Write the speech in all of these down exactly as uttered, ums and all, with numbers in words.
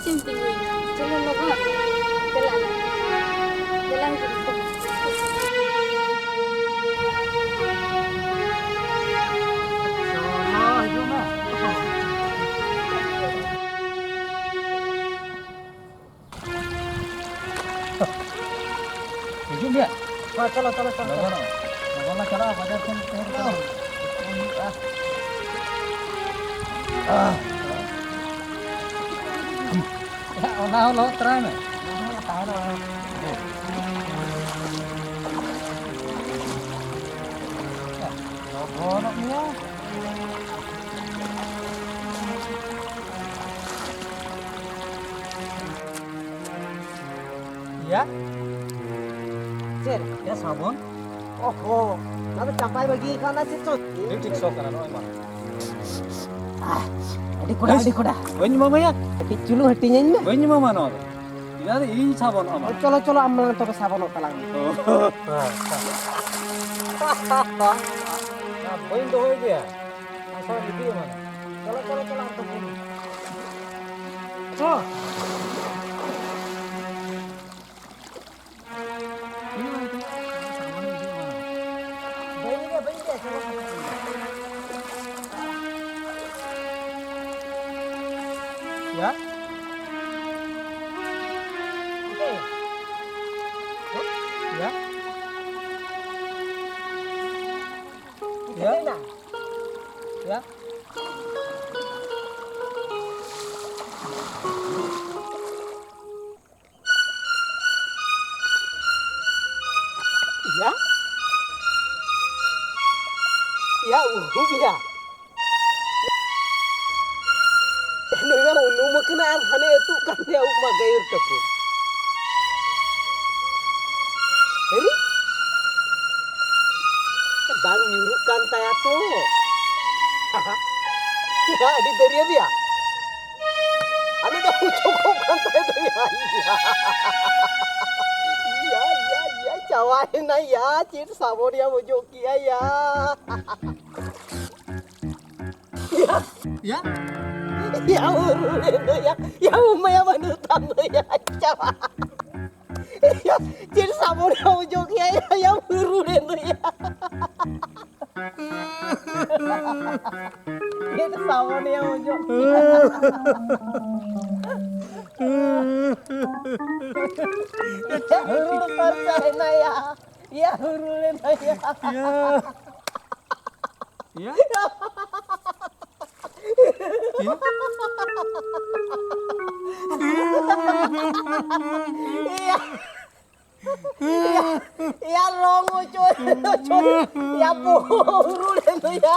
ᱪᱮᱫ ᱮᱢ ᱛᱤᱸᱜᱩᱭᱮᱱᱟ? ᱪᱚᱞᱚ ᱞᱚᱜᱚᱱ ᱪᱟᱞᱟᱜ ᱟᱞᱮ᱾ ᱫᱮᱞᱟ ᱦᱤᱡᱩᱜ ᱢᱮ᱾ ᱪᱚᱞᱚ ᱦᱤᱡᱩᱜ ᱢᱮ᱾ ᱦᱤᱡᱩᱜ ᱢᱮᱭᱟ᱾ ᱦᱮᱸ, ᱪᱚᱞᱚ, ᱪᱚᱞᱚ, ᱪᱚᱞᱚ᱾ ᱞᱚᱜᱚᱱᱚᱜ, ᱞᱚᱜᱚᱱ ᱞᱮ ᱪᱟᱞᱟᱜᱼᱟ, ᱵᱟᱡᱟᱨ ᱠᱷᱚᱱ ᱛᱮᱦᱮᱧ ᱫᱚ ᱦᱩᱭᱩᱜᱼᱟ᱾ ᱚᱱᱟ ᱦᱚᱸ ᱞᱚᱦᱚᱫ ᱛᱚᱨᱟᱭ ᱢᱮ᱾ ᱛᱟᱦᱮᱱᱟ᱾ ᱞᱚᱜᱚᱱᱚᱜ ᱢᱮᱭᱟ᱾ ᱤᱭᱟ? ᱪᱮᱫ? ᱮ ᱥᱟᱵᱚᱱ? ᱚᱦᱚ, ᱚᱱᱟ ᱫᱚ ᱪᱟᱯᱟᱭ ᱵᱟᱹᱜᱤ ᱠᱟᱣᱱᱟ ᱪᱮᱫ ᱪᱚ? ᱟᱹᱰᱤ ᱴᱷᱤᱠ ᱥᱚ ᱠᱟᱱᱟ ᱱᱚᱜᱼᱚᱭ ᱢᱟ᱾ ᱟᱦ, ᱟᱹᱰᱤ ᱠᱚᱰᱟ, ᱵᱮᱥ᱾ ᱟᱹᱰᱤ ᱠᱚᱰᱟ᱾ ᱵᱟᱹᱧ ᱮᱢᱟᱢᱟ ᱭᱟ᱾ ᱠᱟᱹᱴᱤᱡ ᱪᱩᱞᱩ ᱦᱟᱹᱴᱤᱧᱟᱹᱧ ᱢᱮ᱾ ᱵᱟᱹᱧ ᱮᱢᱟᱢᱟ ᱱᱚᱣᱟ ᱫᱚ᱾ ᱤᱧ ᱥᱟᱵᱚᱱᱚᱜ ᱟᱢᱟ᱾ ᱪᱚᱞᱚ, ᱪᱚᱞᱚ, ᱟᱢ ᱢᱟᱲᱟᱝ ᱛᱚᱵᱮ ᱥᱟᱵᱚᱱᱚᱜ ᱛᱟᱞᱟᱝ ᱢᱮ᱾ ᱚ᱾ ᱵᱟᱹᱧ ᱫᱚᱦᱚᱭ ᱜᱮᱭᱟ᱾ ᱟᱪᱪᱷᱟ, ᱤᱫᱤ ᱮᱢᱟ᱾ ᱪᱚᱞᱚ, ᱪᱚᱞᱚ, ᱪᱚᱞᱚ, ᱟᱢ ᱫᱚ ᱵᱚᱞ᱾ ᱪᱚ᱾ ᱵᱟᱹᱧ ᱤᱫᱤᱭᱟ, ᱵᱟᱹᱧ ᱤᱫᱤᱭᱟ, ᱪᱚᱞᱚ᱾ ᱭᱟ? ᱭᱟ? ᱭᱟ? ᱭᱟ? ᱭᱟ? ᱭᱟ, ᱩᱦᱩ ᱜᱮᱭᱟ᱾ ᱱᱩᱭ ᱢᱟ ᱩᱱᱩᱢ ᱟᱠᱟᱱᱟ ᱟᱨ ᱦᱟᱱᱮ ᱟᱹᱛᱩᱜ ᱠᱟᱱ ᱛᱟᱭᱟ ᱩᱵ ᱢᱟ ᱜᱟᱹᱭᱩᱨ ᱴᱟᱹᱯᱩᱨ᱾ ᱟᱨᱮ? ᱵᱟᱝ ᱧᱩᱨᱩᱜ ᱠᱟᱱ ᱛᱟᱭᱟ ᱛᱚ᱾ ᱭᱟ, ᱟᱹᱰᱤ ᱫᱟᱹᱨᱭᱟᱹ ᱜᱮᱭᱟ᱾ ᱟᱞᱮ ᱫᱚ ᱚᱪᱚᱜᱚᱜ ᱠᱟᱱ ᱛᱟᱦᱮᱸ ᱫᱚ ᱭᱟ, ᱭᱟ, ᱭᱟ, ᱭᱟ, ᱪᱟᱵᱟᱭᱮᱱᱟ ᱭᱟ, ᱪᱮᱫ ᱥᱟᱵᱚᱱ ᱭᱟᱢ ᱚᱡᱚᱜ ᱠᱮᱜᱼᱟ ᱭᱟ᱾ ᱭᱟ? ᱭᱟ, ᱩᱨᱩᱢᱮᱱ ᱫᱚ ᱭᱟ, ᱭᱟ, ᱩᱢᱟᱭᱟ ᱵᱟᱹᱱᱩᱜ ᱛᱟᱢ ᱫᱚ ᱭᱟ, ᱪᱟᱵᱟ᱾ ᱭᱟ, ᱪᱮᱫ ᱥᱟᱵᱚᱱ ᱭᱟᱢ ᱚᱡᱚᱜ ᱠᱮᱜᱼᱟ ᱭᱟ, ᱭᱟ, ᱩᱨᱩᱢᱮᱱ ᱫᱚ ᱭᱟ᱾ ᱪᱮᱫ ᱥᱟᱵᱚᱱ ᱭᱟᱢ ᱚᱡᱚᱜ ᱠᱮᱜᱼᱟ? ᱦᱩᱨᱩᱲ ᱯᱟᱨᱪᱟᱭᱮᱱᱟ ᱭᱟ᱾ ᱭᱟ, ᱦᱩᱨᱩᱲ ᱮᱱᱟ ᱭᱟ᱾ ᱭᱟ᱾ ᱭᱟ᱾ ᱭᱟ᱾ ᱭᱟ᱾ ᱭᱟ, ᱨᱚᱝ ᱚᱪᱚᱭ, ᱚᱪᱚᱭ, ᱭᱟ, ᱵᱚᱦᱚᱜ ᱦᱩᱨᱩᱲ ᱮᱱ ᱫᱚ ᱭᱟ᱾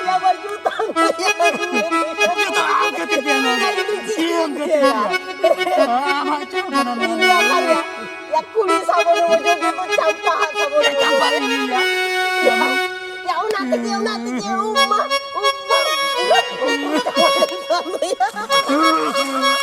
ᱭᱟ, ᱵᱟᱹᱡᱩ ᱛᱟᱢ ᱫᱚ ᱭᱟ᱾ ᱡᱚᱛᱚ ᱟᱢ ᱠᱷᱟᱹᱛᱤᱨ ᱛᱮ ᱱᱚᱣᱟ ᱫᱚ᱾ ᱪᱮᱫ ᱮᱢ ᱠᱷᱟᱹᱛᱤᱨ ᱛᱮ? ᱟᱢᱟᱜ ᱪᱮᱫ ᱠᱟᱱᱟ ᱱᱚᱣᱟ ᱫᱚ? ᱭᱟ, ᱠᱩᱲᱤ ᱥᱟᱵᱚᱱ ᱚᱡᱚᱜ ᱫᱚ ᱪᱟᱢᱯᱟ ᱥᱟᱵᱚᱱ ᱚᱡᱚᱜ᱾ ᱪᱟᱢᱯᱟ ᱞᱤᱧ ᱞᱟᱹᱭᱟ᱾ ᱛᱮᱜᱮ, ᱚᱱᱟ ᱛᱮᱜᱮ ᱩᱵ ᱢᱟ, ᱩᱵ ᱢᱟ, ᱩᱵ ᱢᱟ᱾